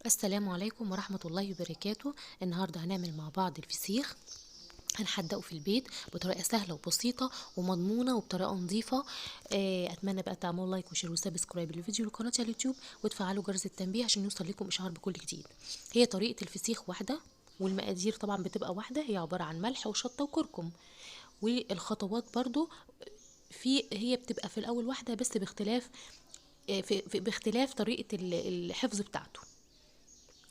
السلام عليكم ورحمة الله وبركاته. النهاردة هنعمل مع بعض الفسيخ، هنحدقه في البيت بطريقة سهلة وبسيطة ومضمونة وبطريقة نظيفة. أتمنى بقى تعملوا like و share و subscribe للفيديو لقناة على اليوتيوب، وتفعلوا جرس التنبيه عشان يوصل لكم إشعار بكل جديد. هي طريقة الفسيخ واحدة، والمقادير طبعا بتبقى واحدة، هي عبارة عن ملح وشطة وكركم، والخطوات برضو في هي بتبقى في الأول واحدة، بس باختلاف طريقة الحفظ بتاعته.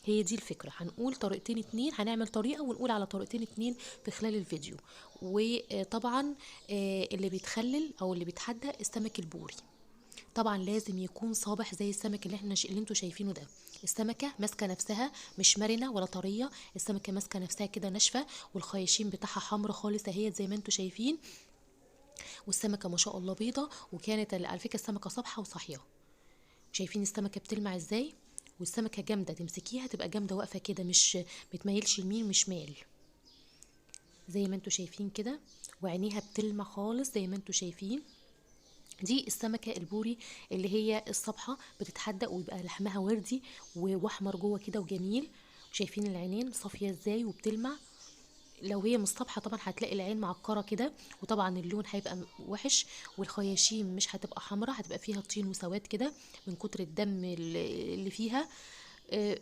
هي دي الفكرة. هنقول طريقتين اتنين، هنعمل طريقة ونقول على طريقتين اتنين في خلال الفيديو. وطبعا اللي بيتخلل او اللي بيتحدق السمك البوري، طبعا لازم يكون صابح زي السمك اللي انتوا شايفينه ده. السمكة ماسكة نفسها، مش مرنة ولا طرية، السمكة ماسكة نفسها كده ناشفة، والخياشيم بتاعها حمرا خالص اهي زي ما انتوا شايفين، والسمكة ما شاء الله بيضة، وكانت على فكرة السمكة صابحة وصاحية. شايفين السمكة بتلمع ازاي؟ والسمكة جامدة، تمسكيها تبقى جامدة واقفة كده، مش بتميلش يمين مش شمال زي ما انتوا شايفين كده، وعينيها بتلمع خالص زي ما انتوا شايفين. دي السمكة البوري اللي هي الصبحة، بتتحدق ويبقى لحمها وردي واحمر جوه كده وجميل. شايفين العينين صافية ازاي وبتلمع؟ لو هي مش صابحة طبعا هتلاقي العين معكرة كده، وطبعا اللون هيبقى وحش، والخياشيم مش هتبقى حمرا، هتبقى فيها طين وسواد كده من كتر الدم اللي فيها.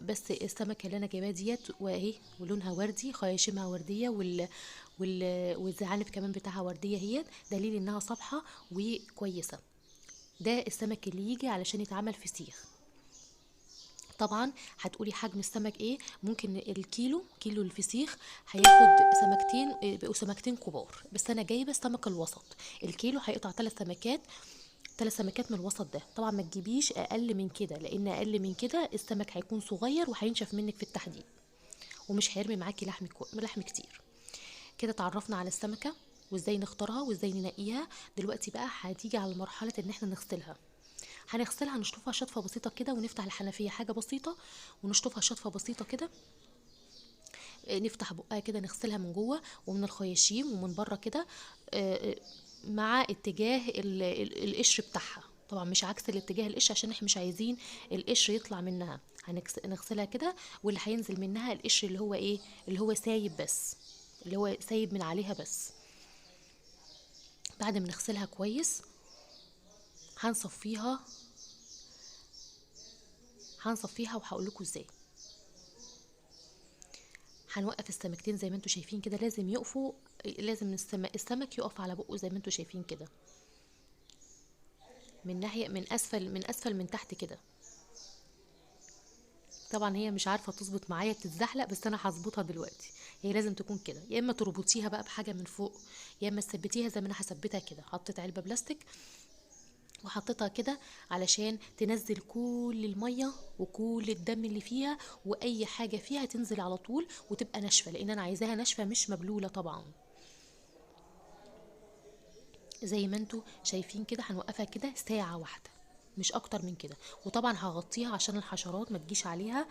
بس السمكة اللي انا جايباها ديت واهي ولونها وردي، خياشيمها وردية، والزعانف كمان بتاعها وردية، هي دليل انها صابحة وكويسة. ده السمك اللي يجي علشان يتعمل فسيخ. طبعا هتقولي حجم السمك ايه؟ ممكن الكيلو، كيلو الفسيخ هياخد سمكتين، بيبقوا سمكتين كبار، بس انا جايبه السمك الوسط. الكيلو هيقطع 3 سمكات، 3 سمكات من الوسط ده. طبعا ما تجيبيش اقل من كده، لان اقل من كده السمك هيكون صغير وهينشف منك في التحديد، ومش هيرمي معاكي لحم كتير. كده اتعرفنا على السمكة وازاي نختارها وازاي ننقيها. دلوقتي بقى هتيجي على مرحلة ان احنا نغسلها. هنغسلها، نشطفها شطفه بسيطة كده، ونفتح الحنفية حاجة بسيطة ونشطفها شطفه بسيطة كده، نفتح بقها كده، نغسلها من جوه ومن الخياشيم ومن بره كده، مع اتجاه القشر بتاعها، طبعا مش عكس الاتجاه القشر عشان احنا مش عايزين القشر يطلع منها. هنغسلها كده، واللي هينزل منها القشر اللي هو ايه، اللي هو سايب بس، اللي هو سايب من عليها بس. بعد ما نغسلها كويس هنصفيها وهقول لكم ازاي. هنوقف السمكتين زي ما انتوا شايفين كده، لازم يقفوا، لازم السمك يقف على بقه زي ما انتوا شايفين كده، من ناحية، من اسفل، من اسفل من تحت كده. طبعا هي مش عارفه تظبط معايا، بتتزحلق، بس انا هظبطها دلوقتي. هي لازم تكون كده، يا اما تربطيها بقى بحاجة من فوق، يا اما تثبتيها زي ما انا هثبتها كده. حطيت علبة بلاستيك وحطيتها كده علشان تنزل كل المية وكل الدم اللي فيها، واي حاجة فيها تنزل على طول وتبقى ناشفة، لان انا عايزاها ناشفة مش مبلوله طبعا. زي ما انتوا شايفين كده هنوقفها كده ساعة واحدة مش اكتر من كده، وطبعا هغطيها عشان الحشرات ما تجيش عليها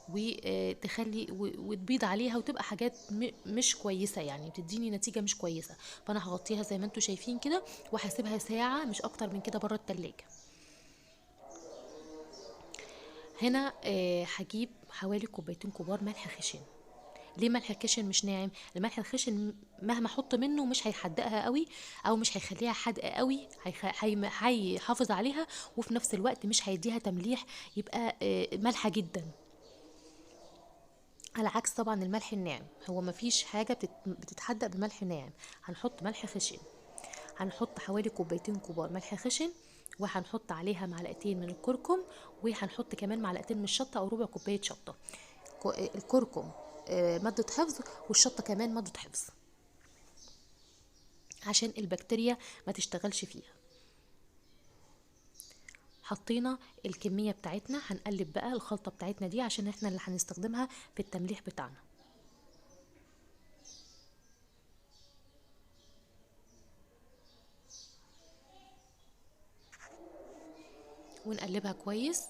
وتخلي وتبيض عليها وتبقى حاجات مش كويسة، يعني بتديني نتيجة مش كويسة. فانا هغطيها زي ما انتوا شايفين كده، وهسيبها ساعة مش اكتر من كده بره التلاجة. هنا هجيب حوالي كوبايتين كبار ملح خشن. ليه ملح خشن مش ناعم؟ الملح الخشن مهما احط منه مش هيحدقها قوي، او مش هيخليها حادقه قوي، هيحافظ عليها، وفي نفس الوقت مش هيديها تمليح، يبقى مالحة جدا. على عكس طبعا الملح الناعم، هو مفيش حاجة بتتحدق بملح ناعم. هنحط ملح خشن، هنحط حوالي كوبايتين كبار ملح خشن، وهنحط عليها معلقتين من الكركم، وهنحط كمان معلقتين من الشطه او ربع كوباية شطه. الكركم مادة حفظ، والشطة كمان مادة حفظ عشان البكتيريا ما تشتغلش فيها. حطينا الكمية بتاعتنا، هنقلب بقى الخلطة بتاعتنا دي عشان احنا اللي هنستخدمها في التمليح بتاعنا. ونقلبها كويس.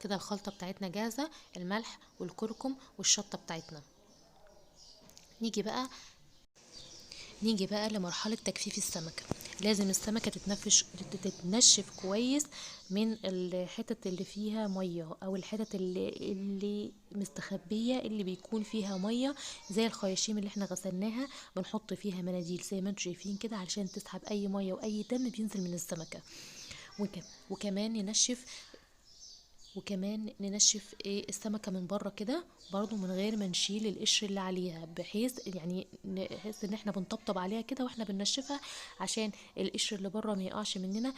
كده الخلطة بتاعتنا جاهزة، الملح والكركم والشطة بتاعتنا. نيجي بقى لمرحلة تجفيف السمكة. لازم السمكة تتنشف كويس من الحتت اللي فيها مية، او الحتت اللي مستخبية اللي بيكون فيها مية، زي الخياشيم اللي احنا غسلناها بنحط فيها مناديل زي ما انتم شايفين كده علشان تسحب اي مية واي دم بينزل من السمكة. وكمان ننشف ايه السمكة من بره كده برضو من غير ما نشيل القشر اللي عليها، بحيث يعني نحس ان احنا بنطبطب عليها كده واحنا بننشفها عشان القشر اللي بره ما يقعش مننا،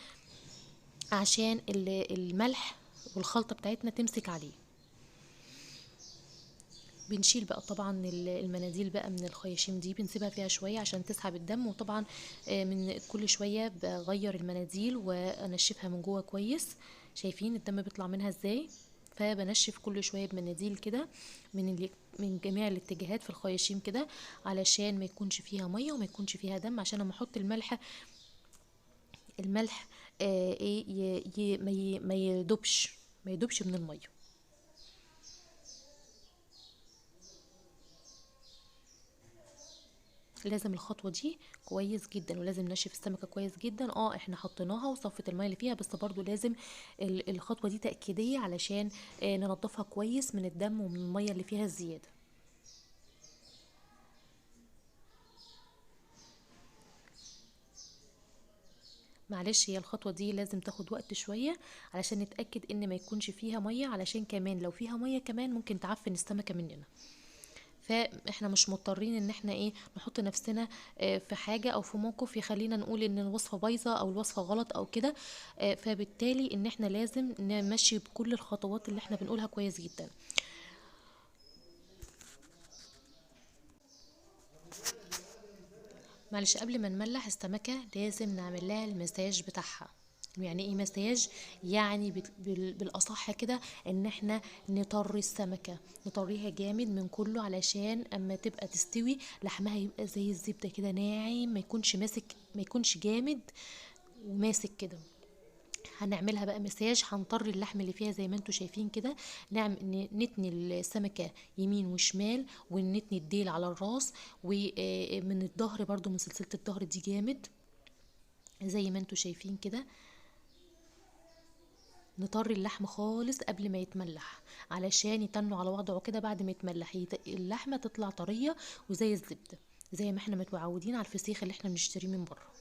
عشان الملح والخلطة بتاعتنا تمسك عليه. بنشيل بقى طبعا المناديل بقى من الخياشيم دي، بنسيبها فيها شوية عشان تسحب الدم. وطبعا من كل شوية بغير المناديل وانشفها من جوه كويس. شايفين الدم بيطلع منها ازاي؟ فبنشف كل شوية بمناديل كده من جميع الاتجاهات في الخياشيم كده، علشان ما يكونش فيها مية وما يكونش فيها دم، عشان لما احط الملح ايه ما يدوبش من المية. لازم الخطوة دي كويس جدا، ولازم نشف السمكة كويس جدا. احنا حطيناها وصفت المية اللي فيها، بس برضو لازم الخطوة دي تاكيديه علشان ننضفها كويس من الدم ومن المية اللي فيها الزيادة. معلش هي الخطوة دي لازم تاخد وقت شوية علشان نتاكد ان ما يكونش فيها مية، علشان كمان لو فيها مية كمان ممكن تعفن السمكة مننا. فاحنا مش مضطرين ان احنا نحط نفسنا في حاجة او في موقف يخلينا نقول ان الوصفة بايظة او الوصفة غلط او كده. فبالتالي ان احنا لازم نمشي بكل الخطوات اللي احنا بنقولها كويس جدا. معلش قبل ما نملح السمكة لازم نعمل لها المساج بتاعها. يعني ايه مساج؟ يعني بالاصح كده ان احنا نطري السمكة، نطريها جامد من كله، علشان اما تبقى تستوي لحمها يبقى زي الزبدة كده ناعم، ما يكونش ماسك، ما يكونش جامد وماسك كده. هنعملها بقى مساج، هنطري اللحم اللي فيها زي ما انتم شايفين كده. نتني السمكة يمين وشمال، ونتني الديل على الراس، ومن الظهر برضو من سلسلة الظهر دي جامد زي ما انتم شايفين كده. نطري اللحم خالص قبل ما يتملح علشان يتنوا على وضعه كده. بعد ما يتملح اللحمة تطلع طرية وزي الزبدة، زي ما احنا متعودين على الفسيخ اللي احنا بنشتريه من بره.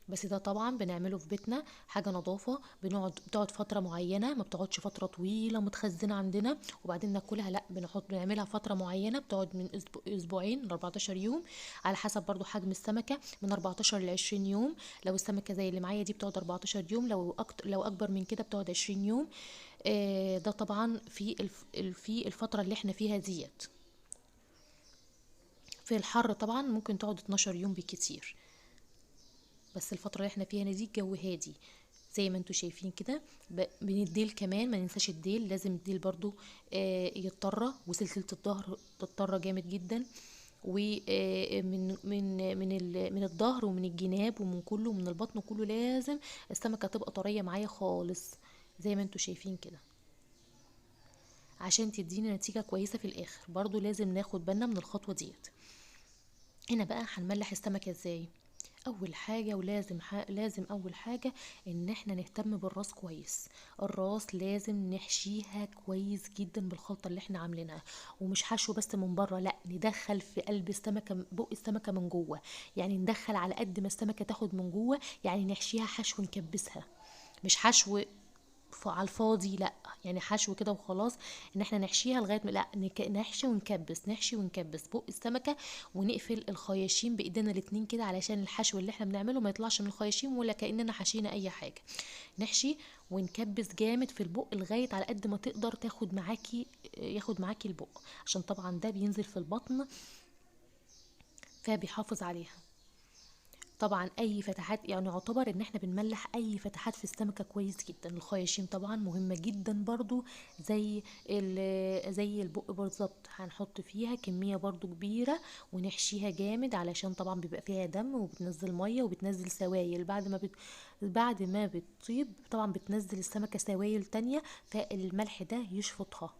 بس ده طبعا بنعمله في بيتنا، حاجة نظافة، بتقعد فترة معينة، ما بتقعدش فترة طويلة متخزنه عندنا وبعدين ناكلها، لا بنعملها فترة معينة، بتقعد من اسبوعين ل 14 يوم على حسب برضو حجم السمكة، من 14 ل 20 يوم. لو السمكة زي اللي معايا دي بتقعد 14 يوم، لو اكبر من كده بتقعد 20 يوم. ده طبعا في الفترة اللي احنا فيها ديت. في الحر طبعا ممكن تقعد 12 يوم بكتير، بس الفترة اللي احنا فيها دي الجو هادي زي ما انتوا شايفين كده. من الديل كمان ما ننساش الديل، لازم الديل برضو يتطرى، وسلسلة الظهر تتطرى جامد جدا، ومن من من من الظهر ومن الجناب ومن كله ومن البطن كله، لازم السمكة تبقى طرية معايا خالص زي ما انتوا شايفين كده عشان تدينا نتيجة كويسة في الاخر. برضو لازم ناخد بالنا من الخطوة ديت. هنا بقى هنملح السمكة ازاي؟ اول حاجة ولازم لازم اول حاجة ان احنا نهتم بالراس كويس. الراس لازم نحشيها كويس جدا بالخلطه اللي احنا عاملينها، ومش حشو بس من بره، لا ندخل في قلب السمكة، بق السمكة من جوه، يعني ندخل على قد ما السمكة تاخد من جوه، يعني نحشيها حشو نكبسها، مش حشو على الفاضي، لا يعني حشو كده وخلاص ان احنا نحشيها لغاية ما، لا نحشي ونكبس، نحشي ونكبس بق السمكة، ونقفل الخياشيم بايدينا الاتنين كده علشان الحشو اللي احنا بنعمله ما يطلعش من الخياشيم ولا كاننا حشينا اي حاجة. نحشي ونكبس جامد في البق لغاية على قد ما تقدر تاخد معاكي، ياخد معاكي البق، عشان طبعا ده بينزل في البطن فبيحافظ عليها. طبعا اي فتحات، يعني يعتبر ان احنا بنملح اي فتحات في السمكة كويس جدا. الخياشيم طبعا مهمة جدا برضو زي البق بالظبط، هنحط فيها كمية برضو كبيرة ونحشيها جامد علشان طبعا بيبقى فيها دم وبتنزل مية وبتنزل سوائل. بعد ما بتطيب طبعا بتنزل السمكة سوائل تانية، فالملح ده يشفطها.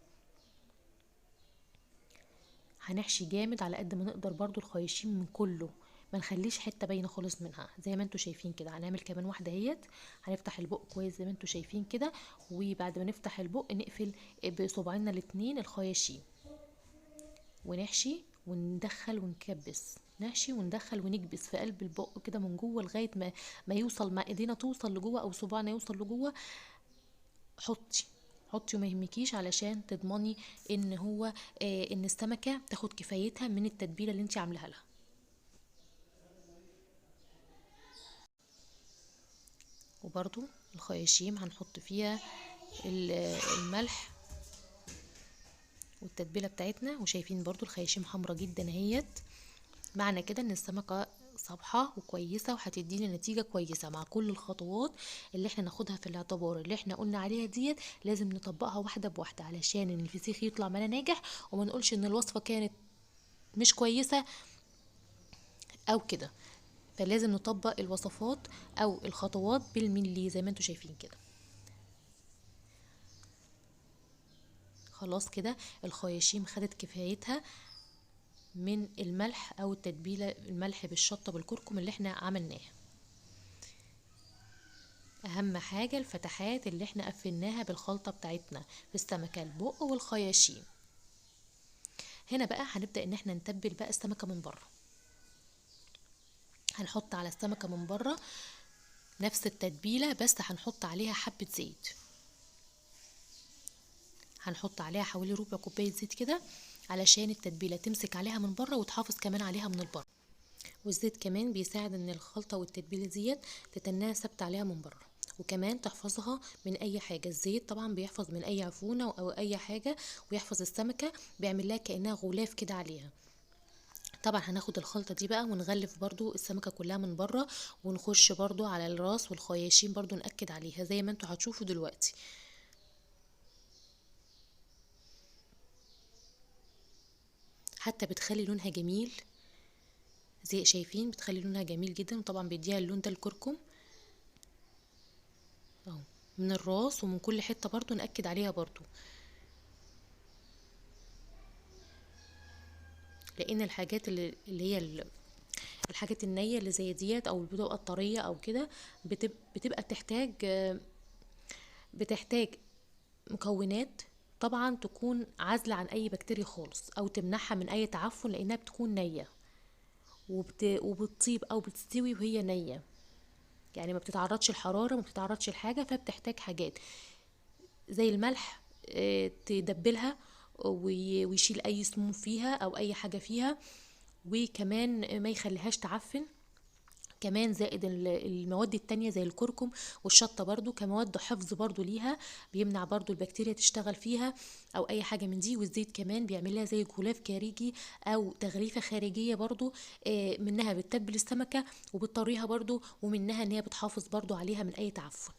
هنحشي جامد على قد ما نقدر برضو الخياشيم من كله، ما نخليش حتة باينة خالص منها زي ما انتوا شايفين كده. هنعمل كمان واحدة اهيت، هنفتح البق كويس زي ما انتوا شايفين كده، وبعد ما نفتح البق نقفل بصباعنا الاتنين الخياشيم، ونحشي وندخل ونكبس، نحشي وندخل ونكبس في قلب البق كده من جوه لغاية ما يوصل، ما ايدينا توصل لجوه او صباعنا يوصل لجوه. حطي حطي وما يهمكيش، علشان تضمني ان هو ان السمكة تاخد كفايتها من التتبيله اللي انت عاملاها لها. وبرضو الخياشيم هنحط فيها الملح والتتبيله بتاعتنا. وشايفين برضو الخياشيم حمرا جدا اهيت، معنى كده ان السمكة صبحة وكويسة وهتدينا نتيجة كويسة. مع كل الخطوات اللي احنا ناخدها في الاعتبار اللي احنا قلنا عليها ديت لازم نطبقها واحدة بواحدة علشان ان الفسيخ يطلع معانا ناجح، وما نقولش ان الوصفة كانت مش كويسة او كده. فلازم نطبق الوصفات او الخطوات بالملي زي ما انتوا شايفين كده. خلاص كده الخياشيم خدت كفايتها من الملح او التتبيله، الملح بالشطه بالكركم اللي احنا عملناها. اهم حاجة الفتحات اللي احنا قفلناها بالخلطه بتاعتنا في السمكة، البق والخياشيم. هنا بقى هنبدا ان احنا نتبل بقى السمكة من بره. هنحط على السمكة من بره نفس التتبيله، بس هنحط عليها حبه زيت، هنحط عليها حوالي ربع كوباية زيت كده علشان التتبيله تمسك عليها من بره وتحافظ كمان عليها من البرة. والزيت كمان بيساعد ان الخلطة والتتبيله ديت تتناها ثابتة عليها من بره، وكمان تحفظها من اي حاجة. الزيت طبعا بيحفظ من اي عفونه او اي حاجة، ويحفظ السمكة، بيعمل لها كانها غلاف كده عليها. طبعا هناخد الخلطة دي بقى ونغلف برضو السمكة كلها من بره، ونخش برضو على الراس والخياشيم برضو نأكد عليها زي ما انتوا هتشوفوا دلوقتي. حتى بتخلي لونها جميل زي شايفين، بتخلي لونها جميل جدا، وطبعا بيديها اللون ده الكركم اهو من الراس ومن كل حتة برضو نأكد عليها برضو، لان الحاجات اللي هي الحاجات النية اللي زي ديت او بتبقى الطريه او كده بتبقى بتحتاج مكونات طبعا تكون عازله عن اي بكتيريا خالص، او تمنعها من اي تعفن، لانها بتكون نيه وبتطيب او بتستوي وهي نيه، يعني ما بتتعرضش الحرارة، ما بتتعرضش لحاجة، فبتحتاج حاجات زي الملح تدبلها ويشيل اي سموم فيها او اي حاجة فيها، وكمان ما يخليهاش تعفن. كمان زائد المواد التانية زي الكركم والشطة برضو كمواد حفظ برضو ليها، بيمنع برضو البكتيريا تشتغل فيها او اي حاجة من دي. والزيت كمان بيعمل لها زي غلاف خارجي او تغليفة خارجية برضو، منها بتتبل السمكة وبتطريها برضو، ومنها ان هي بتحافظ برضو عليها من اي تعفن.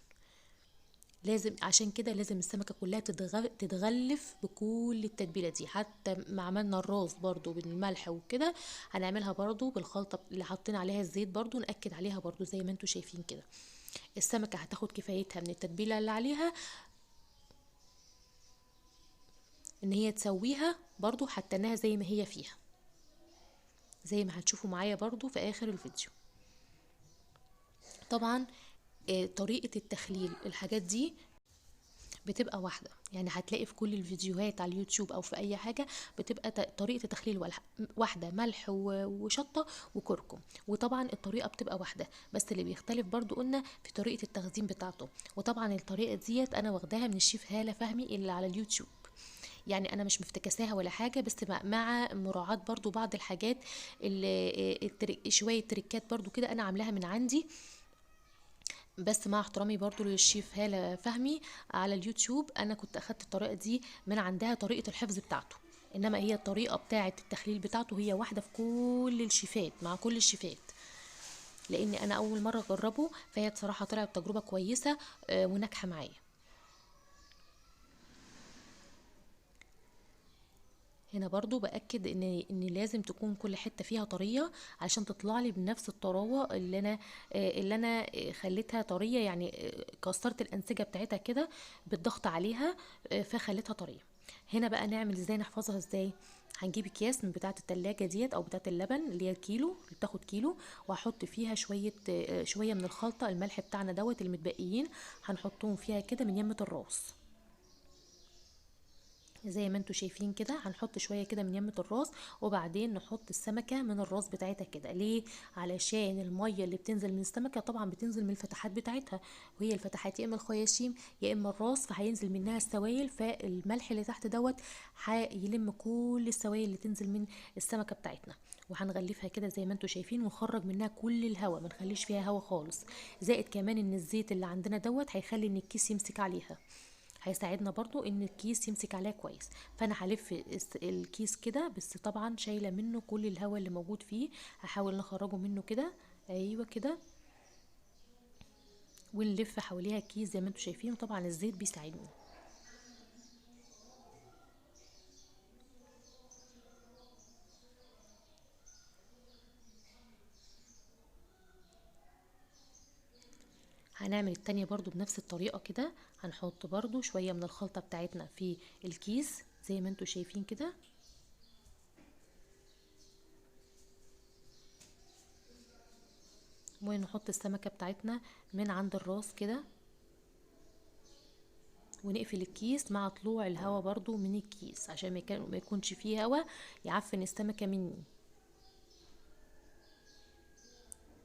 لازم عشان كده لازم السمكة كلها تتغلف بكل التتبيلة دي. حتى ما عملنا الراس برضو بالملح وكده، هنعملها برضو بالخلطة اللي حاطين عليها الزيت برضو نأكد عليها برضو زي ما انتوا شايفين كده. السمكة هتاخد كفايتها من التتبيلة اللي عليها ان هي تسويها برضو، حتى انها زي ما هي فيها، زي ما هتشوفوا معايا برضو في اخر الفيديو. طبعا طريقة التخليل الحاجات دي بتبقى واحدة، يعني هتلاقي في كل الفيديوهات على اليوتيوب او في اي حاجة بتبقى طريقة التخليل واحدة، ملح وشطة وكركم، وطبعا الطريقة بتبقى واحدة، بس اللي بيختلف برضو قلنا في طريقة التخزين بتاعته. وطبعا الطريقة ديت انا واخداها من الشيف هالة فهمي اللي على اليوتيوب، يعني انا مش مفتكساها ولا حاجة، بس مع مراعاة برضو بعض الحاجات اللي شوية تريكات برضو كده انا عاملاها من عندي، بس مع احترامي برضو للشيف هالة فهمي على اليوتيوب، انا كنت اخدت الطريقة دي من عندها، طريقة الحفظ بتاعته. انما هي الطريقة بتاعة التخليل بتاعته هي واحدة في كل الشيفات، مع كل الشيفات، لان انا اول مرة اجربه، فهي بصراحة طلعت تجربة كويسة وناجحة معايا. هنا برضو بأكد ان لازم تكون كل حتة فيها طرية علشان تطلع لي بنفس الطراوة اللي انا خليتها طرية، يعني كسرت الانسجة بتاعتها كده بالضغط عليها، فخليتها طرية. هنا بقى نعمل ازاي، نحفظها ازاي؟ هنجيب اكياس من بتاعه التلاجة ديت او بتاعه اللبن اللي هي الكيلو، اللي بتاخد كيلو، وهحط فيها شوية من الخلطة الملح بتاعنا دوت المتبقيين، هنحطهم فيها كده من يمه الراس زي ما انتوا شايفين كده. هنحط شوية كده من يمه الراس، وبعدين نحط السمكة من الراس بتاعتها كده. ليه؟ علشان المية اللي بتنزل من السمكة طبعا بتنزل من الفتحات بتاعتها، وهي الفتحات يا اما الخياشيم يا اما الراس، فهينزل منها السوائل، فالملح اللي تحت دوت هيلم كل السوائل اللي تنزل من السمكة بتاعتنا. وهنغلفها كده زي ما انتوا شايفين، ونخرج منها كل الهواء، ما نخليش فيها هواء خالص. زائد كمان ان الزيت اللي عندنا دوت هيخلي ان الكيس يمسك عليها، هيساعدنا برضو ان الكيس يمسك عليها كويس. فانا هلف الكيس كده، بس طبعا شايله منه كل الهواء اللي موجود فيه، هحاول نخرجه منه كده، ايوه كده، ونلف حواليها الكيس زي ما انتم شايفين. وطبعا الزيت بيساعدني. هنعمل التانية برضو بنفس الطريقة كده، هنحط برضو شوية من الخلطة بتاعتنا في الكيس زي ما انتوا شايفين كده. ونحط السمكة بتاعتنا من عند الراس كده، ونقفل الكيس مع طلوع الهواء برضو من الكيس عشان ما يكونش فيه هواء يعفن السمكة مني،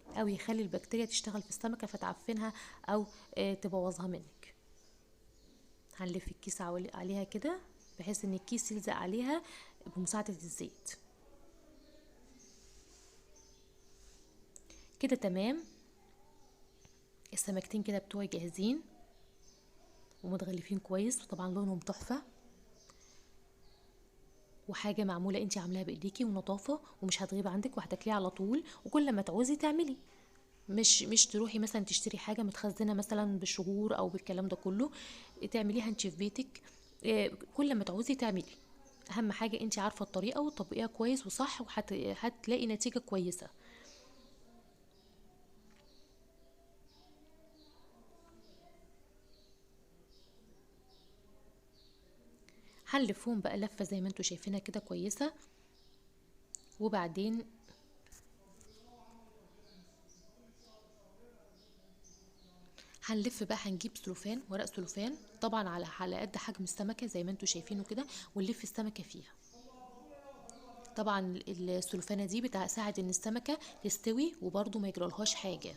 او يخلي البكتيريا تشتغل في السمكة فتعفنها او تبوظها منك. هنلف الكيس عليها كده بحيث ان الكيس يلزق عليها بمساعدة الزيت كده. تمام، السمكتين كده بتوعي جاهزين ومتغلفين كويس، وطبعا لونهم تحفة، وحاجة معمولة انتي عاملاها بايديكي ونظافة، ومش هتغيب عندك وهتاكليها على طول، وكل ما تعوزي تعملي، مش تروحي مثلا تشتري حاجة متخزنة مثلا بالشهور او بالكلام ده كله، تعمليها انتي في بيتك كل ما تعوزي تعملي. اهم حاجة انتي عارفة الطريقة وتطبقيها كويس وصح، وهتلاقي نتيجة كويسة. هنلفهم بقى لفة زي ما انتوا شايفينها كده كويسة، وبعدين هنلف بقى، هنجيب سلوفان، ورق سلوفان طبعا على قد حجم السمكة زي ما انتوا شايفينه كده، ونلف السمكة فيها. طبعا السلوفانة دي بتساعد ان السمكة تستوي وبرده ما يجرالهاش حاجة،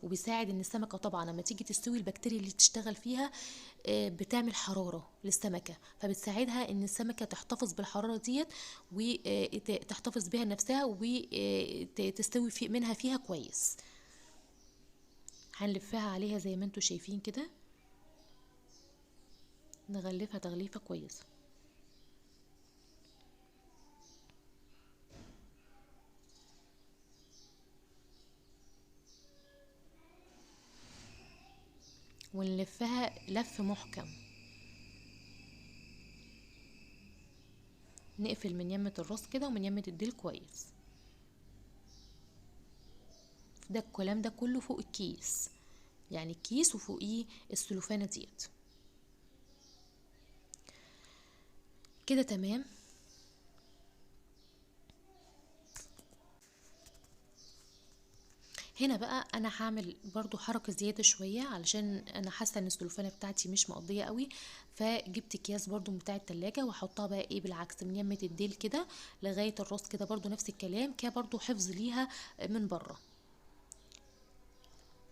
وبيساعد ان السمكة طبعا لما تيجي تستوي البكتيريا اللي تشتغل فيها بتعمل حرارة للسمكه، فبتساعدها ان السمكة تحتفظ بالحرارة ديت وتحتفظ بيها نفسها وتستوي منها فيها كويس. هنلفها عليها زي ما انتوا شايفين كده، نغلفها تغليفه كويسة. ونلفها لف محكم، نقفل من يمة الراس كده ومن يمة الديل كويس. ده الكلام ده كله فوق الكيس، يعني الكيس وفوقيه السلوفانة ديت كده. تمام. هنا بقى انا هعمل برضو حركة زيادة شوية علشان انا حاسة ان السلوفانة بتاعتي مش مقضية قوي، فجبت اكياس برضو بتاع التلاجة واحطها بقى ايه بالعكس من يمة الديل كده لغاية الراس كده، برضو نفس الكلام كده، برضو حفظ ليها من بره.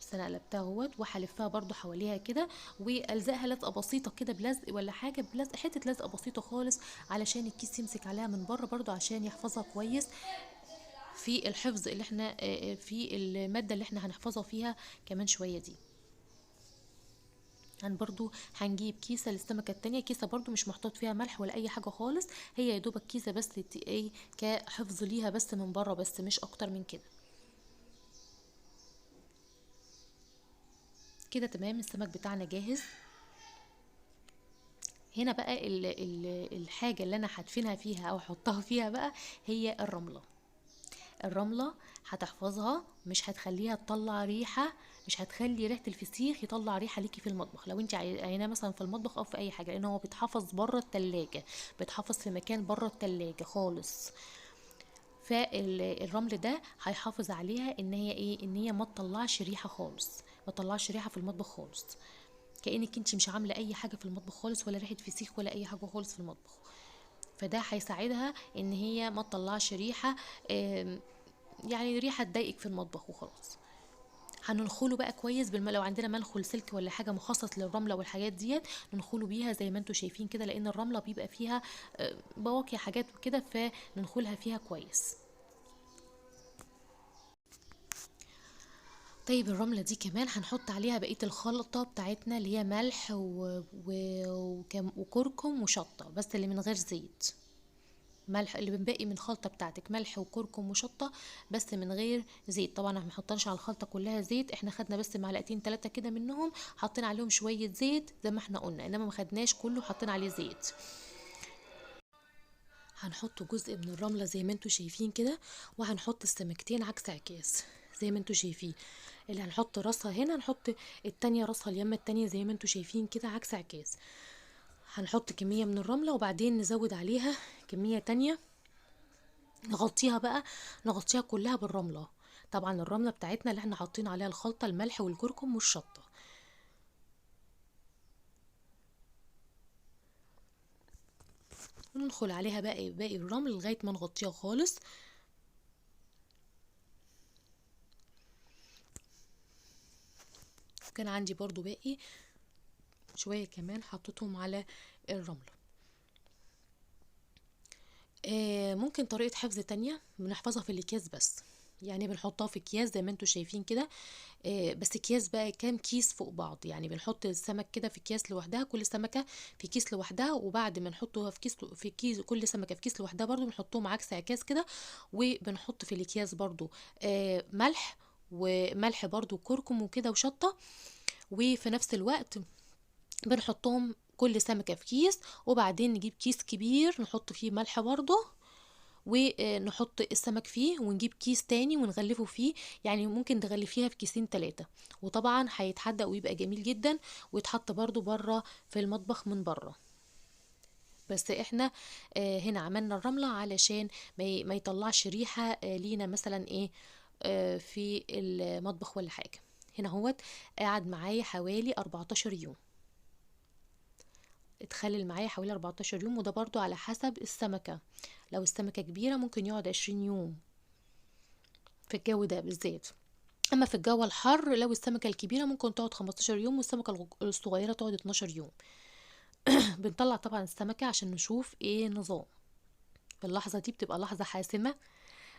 بس انا قلبتها اهوت، وهلفها برضو حواليها كده والزقها لزقه بسيطة كده بلزق ولا حاجة، بلزق حتة لزقه بسيطة خالص علشان الكيس يمسك عليها من بره برضو عشان يحفظها كويس في الحفظ اللي احنا في المادة اللي احنا هنحفظها فيها كمان شوية دي. برضو هنجيب كيسه للسمكه التانية، كيسه برضو مش محطوط فيها ملح ولا اي حاجة خالص، هي يا دوبك كيسه بس ايه كحفظ ليها بس من بره بس، مش اكتر من كده. كده تمام، السمك بتاعنا جاهز. هنا بقى ال الحاجة اللي انا هدفنها فيها او احطها فيها بقى هي الرملة. الرملة هتحفظها، مش هتخليها تطلع ريحة، مش هتخلي ريحة الفسيخ يطلع ريحة ليكي في المطبخ لو انت عيناه مثلا في المطبخ او في اي حاجة، لان هو بيتحفظ بره التلاجة، بيتحفظ في مكان بره التلاجة خالص. فالرمل ده هيحافظ عليها ان هي ايه، ان هي ما تطلعش ريحة خالص، ما تطلعش ريحة في المطبخ خالص، كأنك انت مش عاملة اي حاجة في المطبخ خالص، ولا ريحة فسيخ ولا اي حاجة خالص في المطبخ. فده هيساعدها ان هي ما تطلعش ريحة، يعني ريحة تضايقك في المطبخ وخلاص. هننخله بقى كويس لو عندنا منخل سلك ولا حاجة مخصص للرملة والحاجات ديت ننخله بيها زي ما انتوا شايفين كده، لان الرملة بيبقى فيها بواقي حاجات وكده، فننخلها فيها كويس. طيب الرملة دي كمان هنحط عليها بقية الخلطة بتاعتنا اللي هي ملح وكركم وشطة، بس اللي من غير زيت. ملح اللي بنبقي من الخلطة بتاعتك، ملح وكركم وشطة بس من غير زيت. طبعا احنا ما بنحطش على الخلطة كلها زيت، احنا خدنا بس معلقتين 3 كده منهم، حطينا عليهم شوية زيت زي ما احنا قلنا، انما ما خدناش كله حطينا عليه زيت. هنحط جزء من الرملة زي ما انتوا شايفين كده، وهنحط السمكتين عكس عكاز زي ما انتوا شايفين. اللي هنحط راسها هنا نحط التانية راسها اليمة التانية زي ما انتوا شايفين كده عكس عكاز. هنحط كمية من الرملة وبعدين نزود عليها كمية تانية، نغطيها بقى، نغطيها كلها بالرملة. طبعا الرملة بتاعتنا اللي احنا حاطين عليها الخلطة، الملح والكركم والشطة. وندخل عليها بقى باقي الرمل لغاية ما نغطيها خالص. كان عندي برضو باقي شوية كمان حطيتهم على الرملة. ممكن طريقة حفظ تانية بنحفظها في الأكياس بس، يعني بنحطها في اكياس زي ما انتوا شايفين كده، بس اكياس بقى كام كيس فوق بعض، يعني بنحط السمك كده في اكياس لوحدها، كل سمكة في كيس لوحدها، وبعد ما نحطها في كيس، في كيس كل سمكة في كيس لوحدها برضو بنحطهم عكس عكاز كده، وبنحط في الاكياس برضو ملح وملح برضو كركم وكده وشطة، وفي نفس الوقت بنحطهم كل سمكة في كيس، وبعدين نجيب كيس كبير نحط فيه ملح برضو ونحط السمك فيه، ونجيب كيس تاني ونغلفه فيه، يعني ممكن تغلفيها في كيسين 3، وطبعا هيتحدق ويبقى جميل جدا، ويتحط برضو بره في المطبخ من بره. بس احنا هنا عملنا الرملة علشان ما يطلعش ريحة لينا مثلا ايه في المطبخ ولا حاجة. هنا هوت قعد معايا حوالي 14 يوم، اتخلل معايا حوالي 14 يوم، وده برضو على حسب السمكة، لو السمكة كبيرة ممكن يقعد 20 يوم في الجو ده بالذات. اما في الجو الحر لو السمكة الكبيرة ممكن تقعد 15 يوم، والسمكة الصغيرة تقعد 12 يوم. بنطلع طبعا السمكة عشان نشوف ايه النظام. في اللحظة دي بتبقى لحظة حاسمة،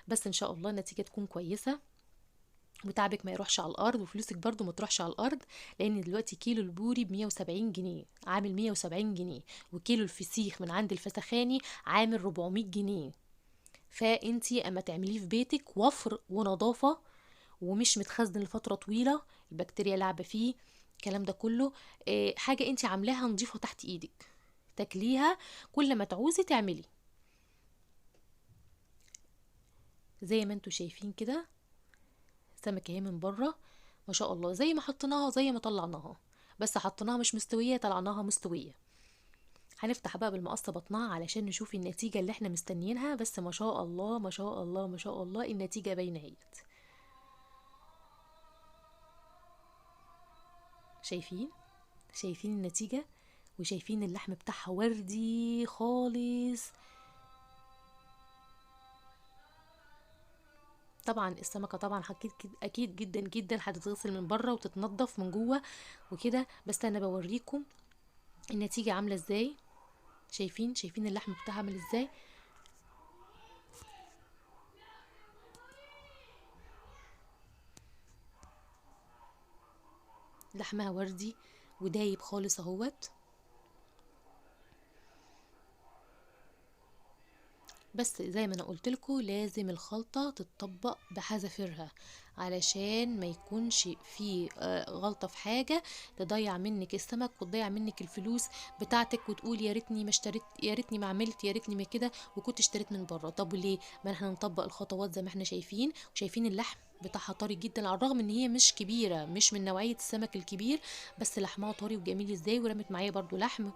بس ان شاء الله النتيجة تكون كويسة، وتعبك ما يروحش على الارض، وفلوسك برضو ما تروحش على الارض، لان دلوقتي كيلو البوري ب170 جنيه، عامل 170 جنيه، وكيلو الفسيخ من عند الفسخاني عامل 400 جنيه. فانتي اما تعمليه في بيتك وفر ونظافة، ومش متخزن لفترة طويلة، البكتيريا لعبة فيه، الكلام ده كله، حاجة انتي عاملاها نظيفة تحت ايدك، تاكليها كل ما تعوزي تعملي. زي ما انتوا شايفين كده السمكة اهي من بره ما شاء الله، زي ما حطيناها زي ما طلعناها، بس حطيناها مش مستوية طلعناها مستوية. هنفتح بقى بالمقص بطنها علشان نشوف النتيجة اللي احنا مستنيينها، بس ما شاء الله ما شاء الله ما شاء الله النتيجة باينة اهيت. شايفين النتيجة، وشايفين اللحم بتاعها وردي خالص. طبعا السمكة طبعا اكيد جدا جدا هتتغسل من بره وتتنضف من جوه وكده، بس انا بوريكم النتيجة عاملة ازاي. شايفين اللحم بتاعها عامل ازاي. لحمها وردي ودايب خالص اهوت. بس زي ما انا قلت لكم لازم الخلطة تتطبق بحذافيرها علشان ما يكونش في غلطه في حاجة تضيع منك السمك وتضيع منك الفلوس بتاعتك، وتقول يا ريتني ما اشتريت، يا ريتني ما عملت، يا ريتني ما كده، وكنت اشتريت من بره. طب ليه؟ ما احنا نطبق الخطوات زي ما احنا شايفين، وشايفين اللحم بتاعها طري جدا على الرغم ان هي مش كبيرة، مش من نوعية السمك الكبير، بس لحمها طري وجميل ازاي. ورمت معايا برضو لحم،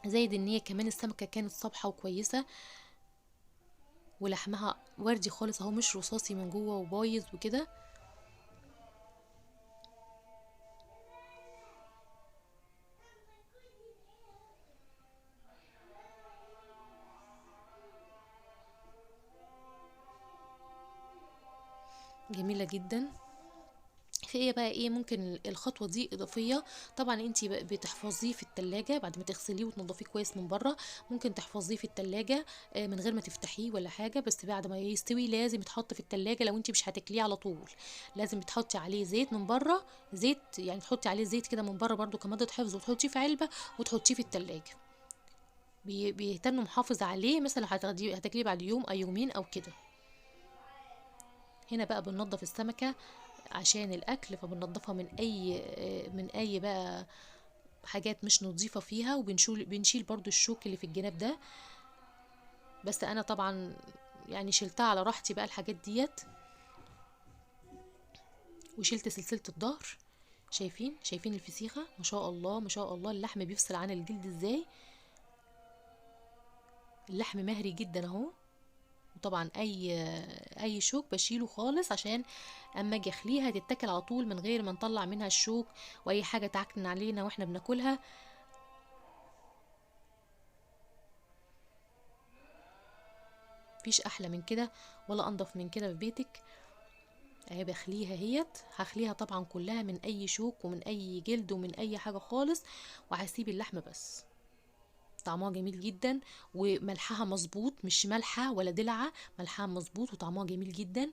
زايد ان هي كمان السمكة كانت صبحة وكويسة، ولحمها وردي خالص اهو، مش رصاصي من جوه وبايظ وكده. جميلة جدا. في ايه بقى ايه ممكن الخطوة دي اضافية، طبعا انتي بتحفظيه في التلاجة بعد ما تغسليه وتنضفيه كويس من بره، ممكن تحفظيه في التلاجة من غير ما تفتحيه ولا حاجة، بس بعد ما يستوي لازم يتحط في التلاجة. لو انتي مش هتاكليه على طول لازم تحطي عليه زيت من بره، زيت يعني تحطي عليه زيت كده من بره برده كمادة حفظ، وتحطيه في علبة وتحطيه في التلاجة، بيهتموا محافظ عليه. مثلا هتاكليه بعد يوم او يومين او كده. هنا بقى بننضف السمكة عشان الاكل، فبننضفها من اي بقى حاجات مش نظيفة فيها، وبنشيل برضو الشوك اللي في الجناب ده، بس انا طبعا يعني شلتها على راحتي بقى الحاجات ديت، وشلت سلسلة الظهر. شايفين الفسيخه؟ ما شاء الله ما شاء الله، اللحم بيفصل عن الجلد ازاي، اللحم مهري جدا اهو. وطبعا اي شوك بشيله خالص عشان اما اجي اخليها تتاكل على طول من غير ما نطلع منها الشوك واي حاجة تعكنن علينا واحنا بناكلها. مفيش احلى من كده ولا انضف من كده في بيتك. اهي بخليها اهيت، هخليها طبعا كلها من اي شوك ومن اي جلد ومن اي حاجة خالص، وهسيب اللحم بس. طعمها جميل جدا وملحها مظبوط، مش مالحة ولا دلعه، ملحها مظبوط وطعمها جميل جدا.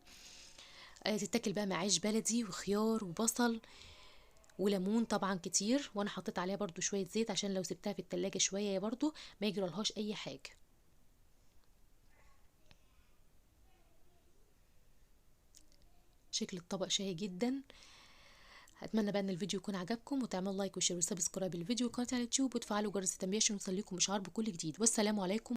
تتاكل بقى مع عيش بلدي وخيار وبصل وليمون طبعا كتير، وانا حطيت عليها برضو شوية زيت عشان لو سبتها في التلاجة شوية برضو ما يجرالهاش اي حاجة. شكل الطبق شهي جدا. اتمنى بقى ان الفيديو يكون عجبكم، وتعملوا like و share و subscribe للفيديو وقناة على اليوتيوب، وتفعلوا جرس التنبيه عشان يوصل لكم اشعار بكل جديد. والسلام عليكم.